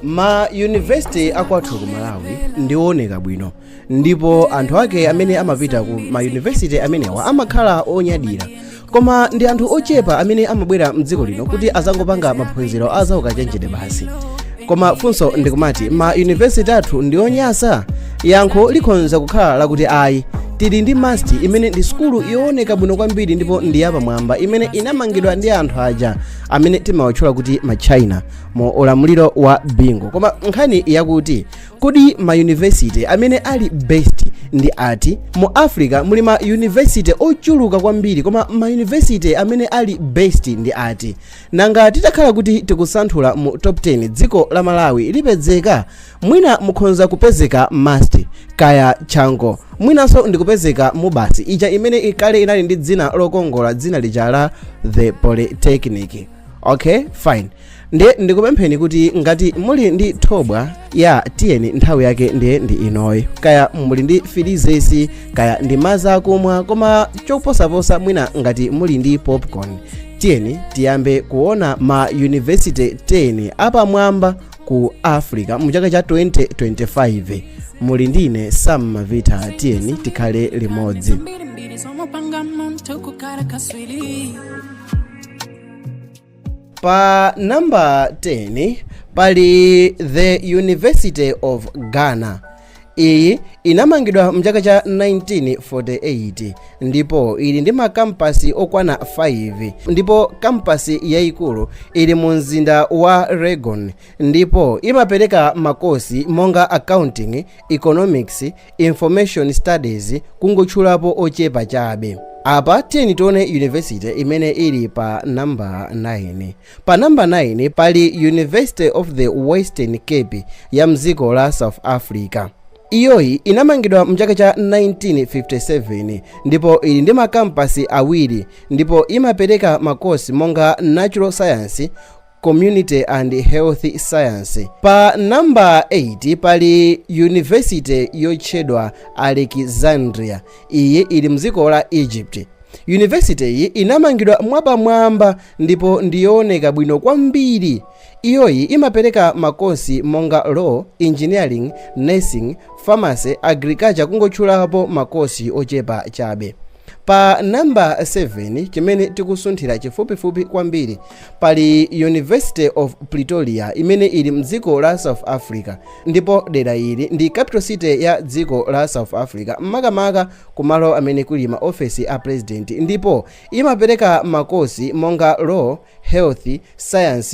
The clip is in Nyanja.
Ma yunivesiti akwathu ku Malawi ndiooneka bwino, ndipo anthu ake amene amapita ku ma yunivesiti amenewa amakhala onyadira. Koma ndi anthu ochepa amene amabwera mdziko lino kuti azangopanga maphunziro azaukachenjede basi. Koma funso ndikumati, ma yunivesiti athu ndi onyasa? Yankho likhonza kukhala lakuti ayi. Tili ndi MUST, imene ndi sukulu yooneka bwino kwambiri ndipo ndi yapamwamba, imene inamangidwa ndi anthu aja amene timawatchula kuti maChina mu ulamuliro wa Bingu. Koma nkhani yakuti, kodi ma university amene ali best ndi ati? Mu Africa muli ma university ochuluka kwambiri, koma ma university amene ali best ndi ati? Nanga titakhala kuti tikusanthula mu top 10, dziko la Malawi lipezeka? Mwina mukhonza kupezeka MUST kaya Chanco, mwinanso ndikupezeka MUBAS ija imene ikale inali ndi dzina lokongola, dzina lija la The Polytechnic. Okay, fine. Ndiye ndikupempheni kuti ngati muli ndi thobwa ya, tiyeni, nthawi yake ndiye ndi inoyi. Kaya muli ndi filizesi, kaya ndi madzi akumwa, koma choposaposa mwina ngati muli ndi popcorn, tiyeni tiyambe kuona ma university 10 apamwamba ku Africa mu chaka cha 2025. Muli ndine Sam Mavita, tiyeni tikhale limodzi. Mbiri zomupanga munthu kukhala kaswiri. Pa namba 10 pali The University of Ghana. Iyi inamangidwa mchaka cha 1948 ndipo ili ndi makampasi okwana 5, ndipo kampasi yayikulu ili mu mzinda wa Legon, ndipo imapereka makosi monga accounting, economics, information studies, kungotchulapo ochepa chabe. Apa tiyeni tione university imene ili pa namba 9. Pa namba 9 pali University of the Western Cape ya mdziko la South Africa. Iyoyi inamangidwa mchaka cha 1957 ndipo ili ndi makampasi awiri, ndipo imapereka makosi monga natural science, community and health science. Pa namba 8 pali university yotchedwa Alexandria. Iyi ili mdziko la Egypt. University iyi inamangidwa mwapamwamba ndipo ndiyooneka bwino kwambiri. Iyoyi imapereka makosi monga law, engineering, nursing, pharmacy, agriculture, kungotchulapo makosi ochepa chabe. Pa namba 7, chimene tikusunthira chifupifupi kwambiri, pali University of Pretoria imene ili mdziko la South Africa, ndipo dera ili ndi capital city ya dziko la South Africa, makamaka kumalo amene kuli maofesi a president, ndipo imapereka makosi monga law, health science.